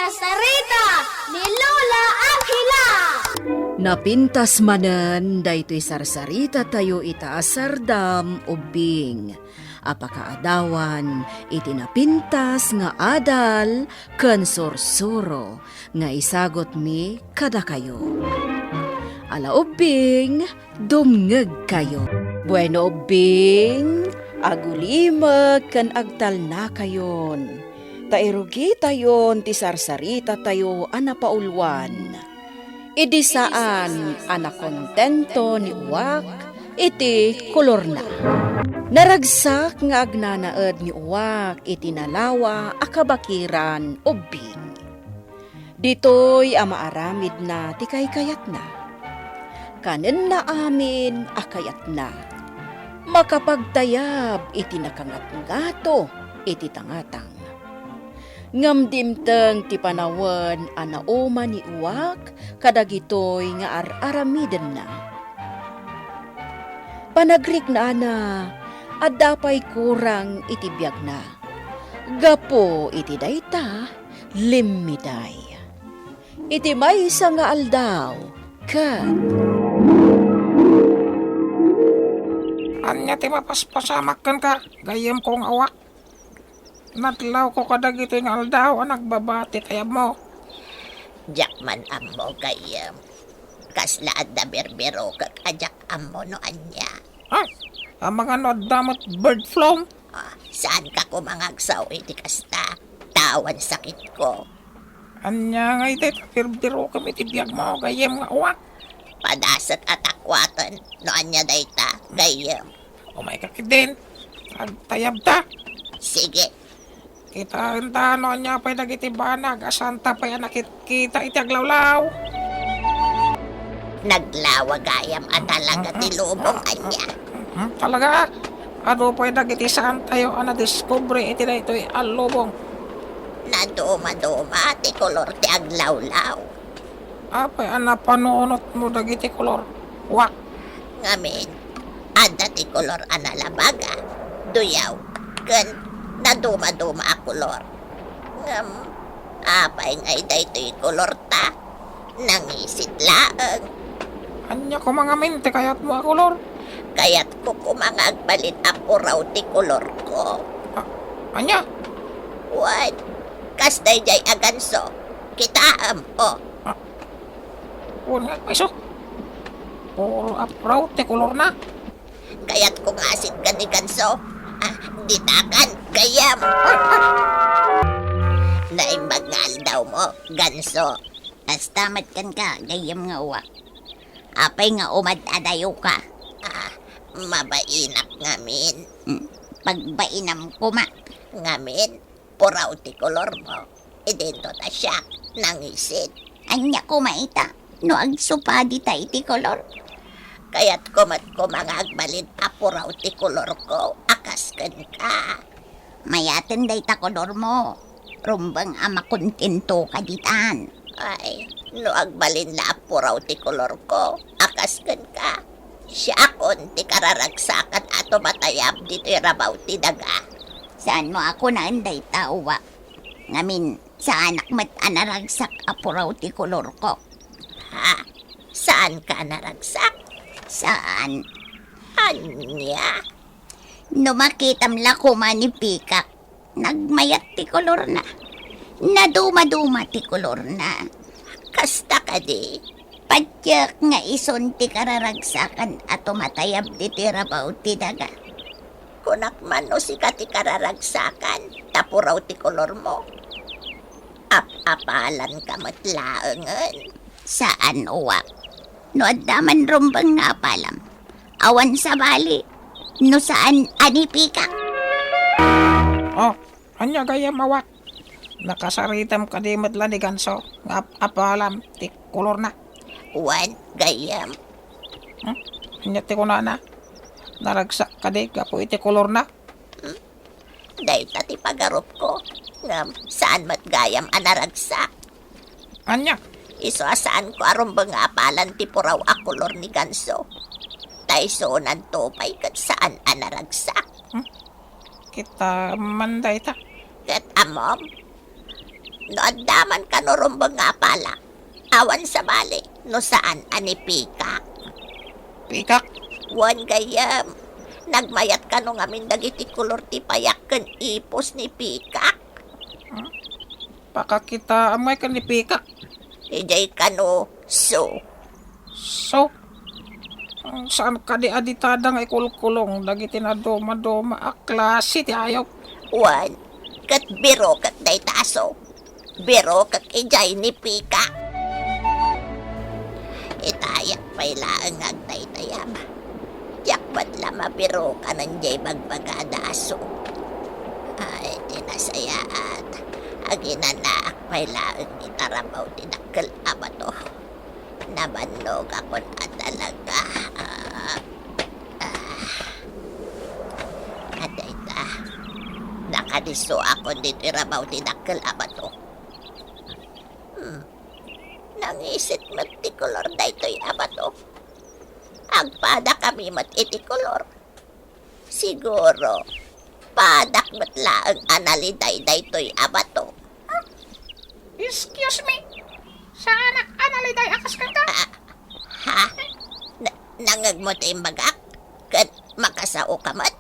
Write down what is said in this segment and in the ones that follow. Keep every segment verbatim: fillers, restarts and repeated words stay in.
Sarita ni Lola Angela. Napintas manen daytoy sarsarita tayo ita a sardam ubbing a pakaadawan iti napintas nga adal ken sursuro nga isagutmi kadakayo. Ala ubbing, dumngegkayo. Bueno ubbing, agulimek ken agtalnakayon, ta irugitayon ti sarsaritatayo a napauluan. Idi saan a nakontento ni Uwak iti kolorna. Naragsak nga agnanaed ni Uwak iti nalawa a kabakiran ubbing. Ditoy a maaramidna ti kaykayatna. Kanenna amin a kayatna. Makapagtayab iti nakangatngato iti tangatang. Ngem dimteng ti panawen a nauma ni Uwak kadagitoy nga ar-aramidenna. Panagriknana, adda pay kurang iti biagna. Gapu iti dayta, limmiday. Iti maysa nga aldaw, ket Ania ti mapaspasamak kenka, gayyemko nga Uwak? Nadlawko kadagitoy nga aldaw a nagbaba ti tayabmo. Diak man ammo, gayyem. Kasla adda birbirokek a diak ammo no ania. Ah, amangan no adda met bird flu? Ah, saanka koma nga agsao iti kasta. Ta awan sakitko. Ania ngay dayta birbirokem iti biagmo, gayyem nga Uwak? Padasek a takuaten no ania dayta, gayyem. Umayka ketdin. Agtayabta. Sige. Kitaenta no ania pay dagiti banag a saanta pay a nakitkita iti aglawlaw. Naglawa gayam a talaga ti lubong, ania? Hmm, talaga? Adu pay dagiti saantayo a nadiskubre iti daytoy a lubong. Nadumaduma ti kolor ti aglawlaw. Apay a napanunotmo dagiti kolor, Uwak? Ngamin, adda ti kolor a nalabaga, duyaw, ken nadumaduma a kolor. Ngem, apay ngay daytoy kolorta? Nangisit laeng. Ania koma ngamin ti kayatmo a kolor? Kayatko koma nga agbalin a puraw ti kolorko. A-, ania? Wen, kas daydiay a ganso. Kitaem, o. A-, wen nga, paiso. Puro a puraw ti kolorna. Kayatko nga asitgan ni ganso. Ah, ditakan, gayyem. Naimbag nga aldawmo, ganso. Kasta met kenka, gayyem nga Uwak. Apay nga umad-adayoka? Ah, mabainak ngamin. Hmm, pagbainam koma. Ngamin, puraw ti kolormo. Idinto ta siak, nangisit. Ania koma ita, no agsupadi ta iti kolor? Kayatko met koma nga agbalin a puraw ti kolorko a kas kenka. Mayaten dayta kolormo. Rumbeng a makontentoka ditan. Ay, no agbalin la a puraw ti kolorko a kas kenka, siakon ti kararagsakan a tumatayab ditoy rabaw ti daga. Saanmo a kunaen dayta, Uwak? Ngamin, saanak met a naragsak a puraw ti kolorko. Ha? Saanka a naragsak? Saan. Ania? No makitam la koma ni Pikak, nagmayat ti kolorna. Nadumaduma ti kolorna. Kasta kadi? Patiek nga isun ti kararagsakan a tumatayab ditoy rabaw ti daga. Kunak man no sika ti kararagsakan, ta puraw ti kolormo. Ap-apalanka met laengen. Saan, Uwak. No adda man rumbeng nga apalam, awan sabali, no saan a ni Pikak. O, ania gayyem, Uwak? Nakasaritam kadi met la ni ganso nga ap-apalam ti kolorna? Wen, gayyem. Hmm? Ania ti kunana? Naragsak kadi gapu iti kolorna? Hmm? Dayta ti pagarupko, ngem saan met gayam a naragsak. Ania? Isu a saanko a rumbeng nga apalan ti puraw a kolor ni ganso. Ta isunanto pay ket saan a naragsak. Hmm? Kita man dayta. Ket ammom, No adda man kano rumbeng nga apalak, awan sabali no saan a ni Pikak. Pikak? Wen gayyem, nagmayat kano ngamin dagiti kolor ti payak ken ipus ni Pikak? Hmm? Pakakitaam ngay ken ni Pikak. Idiay kano, so. So? Saan kadi a ditada nga ikulkulong dagiti nadumaduma a klase ti ayup? Wen, ket birokek dayta a so. Birokek idiay ni Pikak. Itayak pay laeng nga agtaytayab. Diak met la mabirokanen diay bagbagada a so. Ay, ti nasayaat. Aginanaak pay laeng ita rabaw ti dakkel a bato. Nabannogakon a talaga. Ah, ah. Adayta. Nakadisso akon ditoy rabaw ti dakkel a bato. Hmm. Nangisit met ti kolor daytoy a bato. Agpadakami met iti kolor. Siguro, padak met laeng a naliday daytoy a bato. Excuse me? Saanak a naliday a kas kenka? Ah, ha? Na-, nangngegmo ti imbagak? Ket makasao ka met?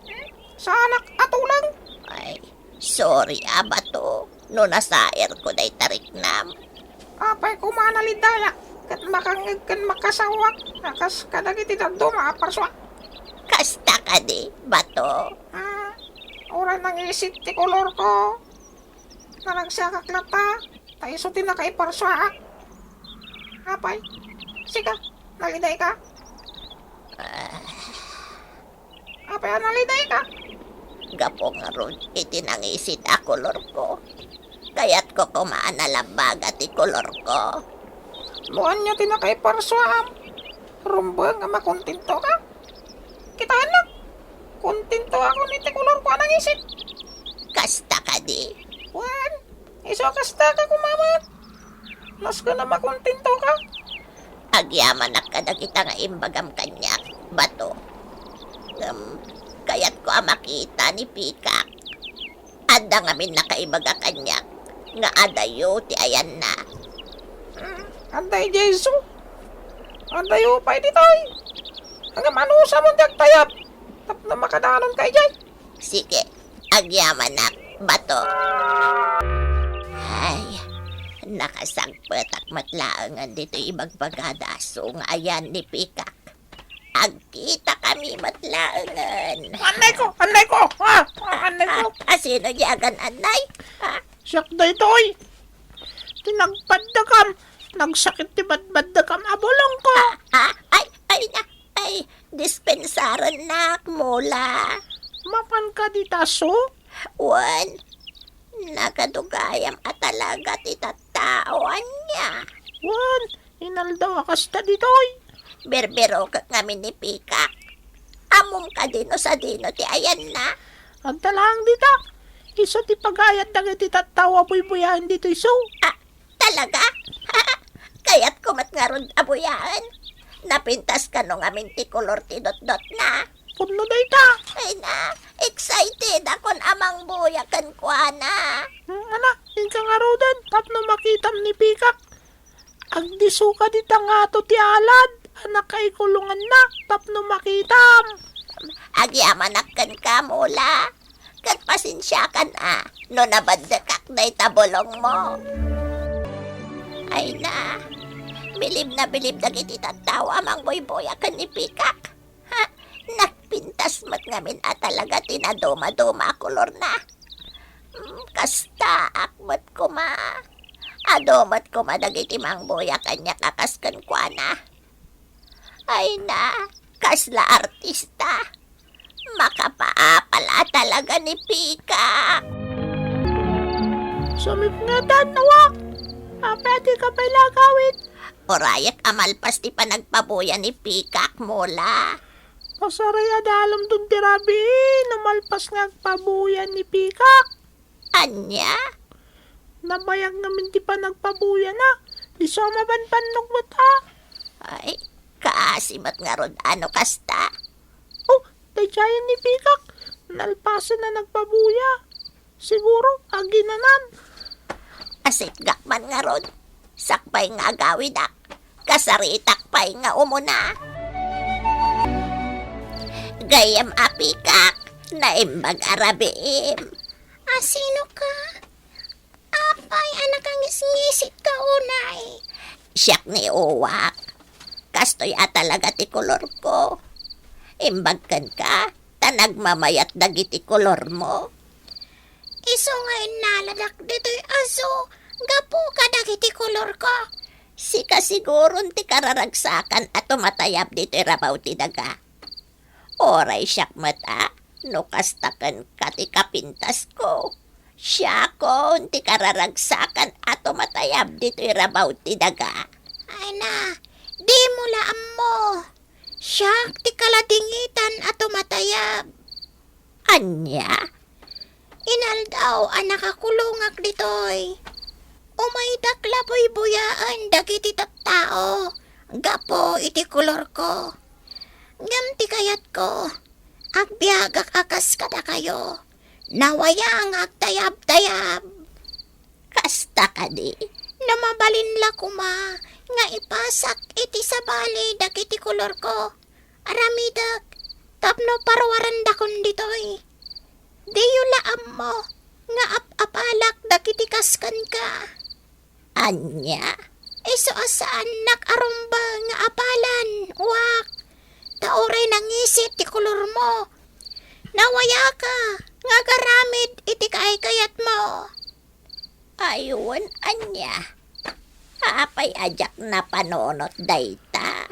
Hmm? Saanak a tuleng? Ay, sorry a bato, no nasairko dayta riknam. Apay koma nalidayak ket makangngeg ken makasaoak a kas kadagiti dadduma a parsua? Kasta kadi, bato? Ah, uray nangisit ti kolorko. Naragsiakak latta, ta isu ti nakaiparsuaak. Apay, sika, nalidayka? Ah. Apay a nalidayka? Gapu ngarud iti nangisit a kolorko. Kayatko koma a nalabaga ti kolorko. No ania ti nakaiparsuaam, rumbeng a makontentoka. Kitaennak, kontentoakon iti kolorko a nangisit. Kasta kadi? Wen, isu a kastaka koma met. Nasken a makontentoka. Agyamanak kadagita nga imbagam kaniak, bato. Ngem, kayatko a makita ni Pikak. Adda ngamin nakaibaga kaniak nga adayo ti ayanna. Hmm, adda idiay isu. Adayo pay ditoy. Ngem anusamon ti agtayab tapno makadanonka idiay? Sige, agyamanak, bato. Ay, nakasagpetak met laengen ditoy ibagbagada a su nga ayan ni Pikak. Agkitakami met laengen. Annay ko! Annay ko! Ah! Ah, annay ko! Ah, asino diay agan-annay? Ah? Siak daytoy! Ti nagpaddakam, nagsakit ti badbaddakam a bulongko. Ah, ah, ay, ay na, ay, dispensarennak, Mola. Mapanka dita, su? Wen, nagadugayam a talaga ti tattao, ania? Wen, inaldaw a kasta ditoy. Birbirokek ngamin ni Pikak. Ammom kadi no sadino ti ayanna? Agtalahang dita. Isu ti pagayat dagiti tattao a buybuyaen ditoy su. Ah, talaga? Kayatko met ngarud a buyaen. Napintas kano ngamin ti kolor ti dotdotna? Pudno dayta. Ay na, excited akon a mangbuya kenkuana. Hmm, ana, inka ngaruden tapno makitam ni Pikak. Agdisso ka dita ngato ti alad a nakaikulonganna tapno makitam. Agyamanak kenka, Mola. Ket pasensiakan a no nabaddekak dayta bulongmo. Ay na, bilib na bilib dagiti tattao a mangbuybuya ken ni Pikak. Ha, nagpintas met ngamin a talaga ti nadumaduma a kolorna. Mm, kastaak met koma. Adu met koma dagiti mangbuya kaniak a kas kenkuana. Ay na, kasla artista. Makapaapal a talaga ni Pika. Sumipngetan, awa. Apay a dika pay la agawid? Urayek a malpas ti panagpabuya ni Pikak, Mola. Pasaray a dalem ti rabii no malpas nga agpabuya ni Pikak. Ania? Nabayag ngamin ti panagpabuyana. Isu a mabanbannogmo ta. Ay, kaasi met ngarud a no kasta. Oh, daydiayen ni Pikak. Nalpasen a nagpabuya. Siguro, aginanan. Asitgak man ngarud, sakbay nga agawidak, kasaritak pay nga umuna. Gayyem a pikak, naimbag a rabiim. Asino ka? Apay a nakangisngisit ka unay? Siak ni Uwak. Kastoy a talaga ti kolor ko. Imbag kenka, ta nagmamayat dagiti kolor mo. Isu nga innaladak ditoy aso, gapu kadagiti kolor ko. Sika siguron ti kararagsakan a tumatayab ditoy rabaw ti daga. Uray siak met a, no kasta kenka ti kapintasko. Siakon ti kararagsakan a tumatayab ditoy rabaw ti daga. Ay na, dimo la ammo. Siak ti kaladingitan a tumatayab. Ania? Inaldaw a nakakulongak ditoy. Umaydak la buybuyaen dagiti tattao gapu iti kolor ko. Ngem ti kayatko, agbiagak a kas kadakayo. Nawaya nga agtayab-tayab. Kasta kadi? No mabalin la koma nga ipasak iti sabali dagiti kolor ko, aramidek tapno paruarendakon ditoy. Diyo la ammo nga ap-apalak dagiti kas kenka. Ania? Isu a saannak a rumbeng nga apalan, Uwak. Ta uray nangisit ti kolor mo. Nawayaka nga agaramid iti kaykayat mo. Ay, wen, ania? Apay a diak napanunot dayta?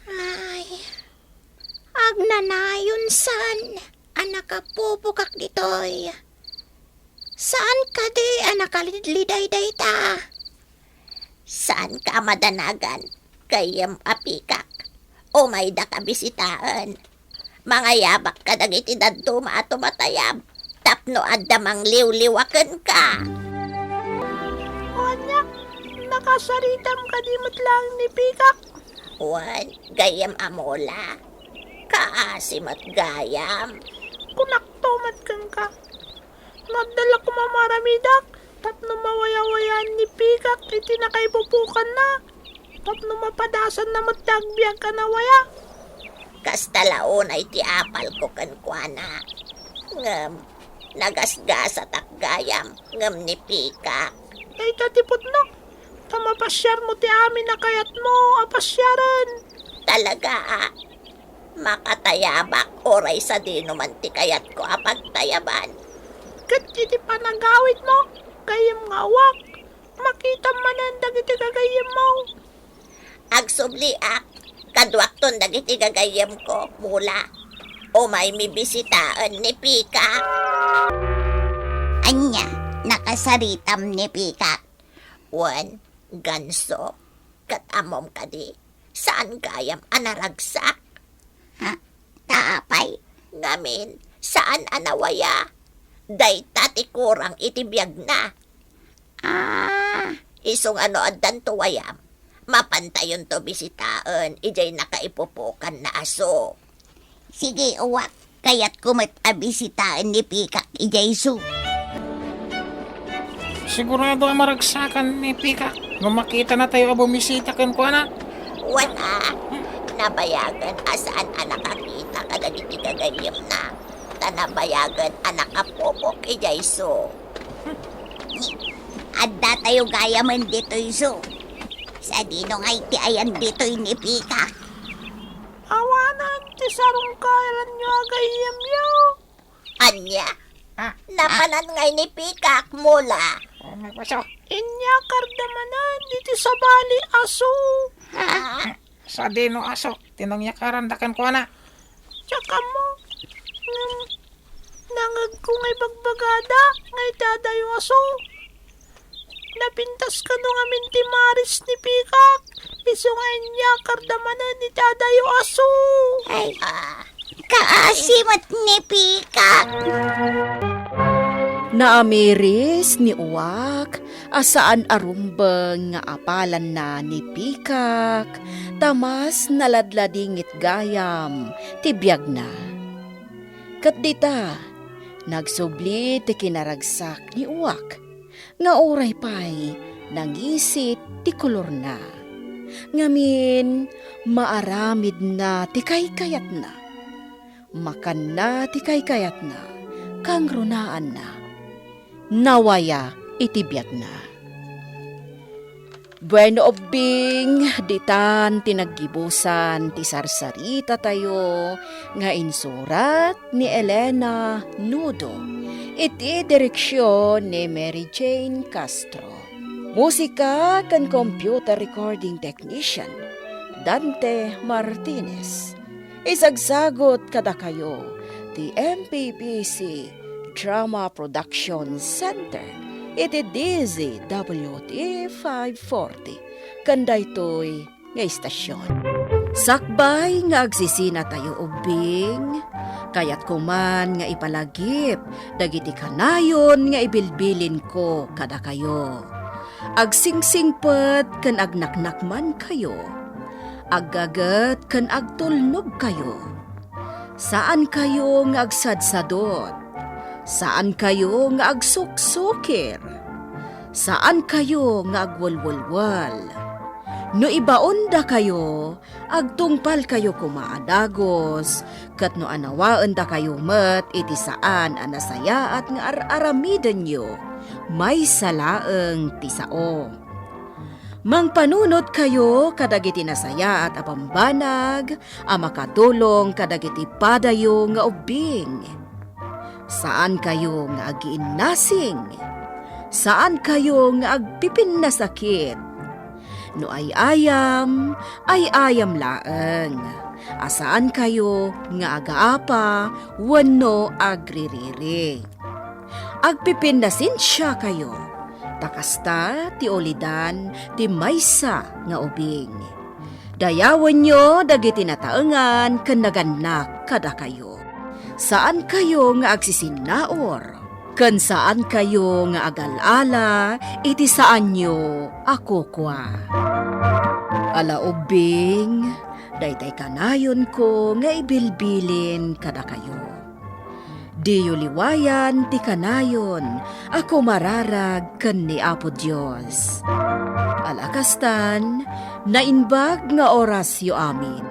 Ay, agnanayon saan a nakapupokak ditoy. Saan kadi a nakalidliday dayta? Saanka a madanagan, gayyem a pikak. Umaydak a bisitaen. Mangayabak kadagiti dadduma a tumatayab tapno adda mangliwliwa kenka. O ania, nakasaritam kadi met laeng ni pikak? Wen, gayyem a mula. Kaasi met gayam. Kunakto met kenka. No adda la koma maaramidak tapno mawayawayaan ni pikak iti nakaipupokanna, tapno mapadasanna met ti agbiag a nawaya. Kasta la unay ti apalko kenkuana. Ngem, nagasgasatak gayam ngem ni pikak. Dayta ti pudno, ta mapasiarmo ti amin a kayatmo a pasiaren. Talaga a, makatayabak uray sadino man ti kayatko a pagtayaban. Ket iti panagawidmo, gayyem nga Uwak, makitam manen dagiti gagayyemmo. Agsubliak, kaduakton dagiti gagayyemko, mula. Umaymi bisitaen ni pikak. Ania, nakasaritam ni pikak? Wen, ganso, ket ammom kadi, saan gayam a naragsak. Ha? Ta apay? Ngamin, saan a nawaya. Dayta ti kurang iti biagna. Ah. Isu nga no addanto wayam, mapantayonto bisitaen idiay nakaipupokanna a zoo. Sige, Uwak. Kayatko met a bisitaen ni pikak idiay zoo. Sigurado a maragsakan ni pikak no makitanatayo a bumisita kenkuana. Wen a, nabayagen a saan a nakakita kadagiti gagayyemna, ta nabayagen a nakapupok idiay zoo. Addatayo gayamen ditoy zoo. Sadino ngay ti ayan ditoy ni pikak? Awanen ti sarungkaranyo a gayyemyo. Ania? Ah, napanan ngay ni pikak, mula. Ano ba siya? Inyakar da manen iti sabali a zoo. Ah, sadino a zoo ti nangyakaran da kenkuana? Diak ammo. Ngem, nangegko nga ibagbagada nga iti adayo a zoo. Napintas kano ngamin ti maris ni pikak. Isu nga inyakar da manen iti adayo a zoo. Ay, ah, kaasi met ni pikak. Naamiris ni Uwak a saan a rumbeng nga apalanna ni pikak, ta mas naladladingit gayam ti biagna. Ket dita, nagsubli ti kinaragsak ni Uwak. nga uray pay nangisit ti kolorna. Ngamin, maaramidna ti kaykayatna. Makanna ti kaykayatna, kangrunaanna. Nawaya iti biagna. Bueno, ubbing, ditan ti naggibusan ti sarsaritatayo nga insurat ni Elena Nudo, iti direksion ni Mary Jane Castro. Musika ken computer recording technician, Dante Martinez. Isagsagut kadakayo ti M P P C Drama Production Center iti D Z W T five forty, ken daytoy nga istasyon. Sakbay nga agsisinatayo ubbing, kayatko man nga ipalagip dagiti kanayon nga ibilbilinko kadakayo. Agsingsingpet ken agnaknakmankayo. Aggaget ken agtulnogkayo. Saankayo nga agsadsadot. Saankayo nga agsuksukir. Saankayo nga agwelwelwel. No ibaondakayo, agtungpalkayo koma a dagus, ket no anawaendakayo met iti saan a nasayaat nga ar-aramidenyo, maysa laeng ti sao. Mangpanunotkayo kadagiti nasayaat a bambanag a makatulong kadagiti padayo nga ubbing. Saankayo nga agiinnasing. Saankayo nga agpipinnasakit. No ay-ayam, ay-ayam laeng. A saankayo nga agaapa wenno agririri. Agpipinnasensiakayo, ta kasta ti ulidan ti maysa nga ubing. Dayawenyo dagiti nataengan ken nagannak kadakayo. Saankayo nga agsisinnaur, ken saankayo nga agal-ala iti saanyo a kukua. Ala ubbing, daytay kanayonko nga ibilbilin kadakayo. Diyo liwayan ti kanayon a kumararag ken ni Apo Dios. Ala kastan, naimbag nga orasyo amin.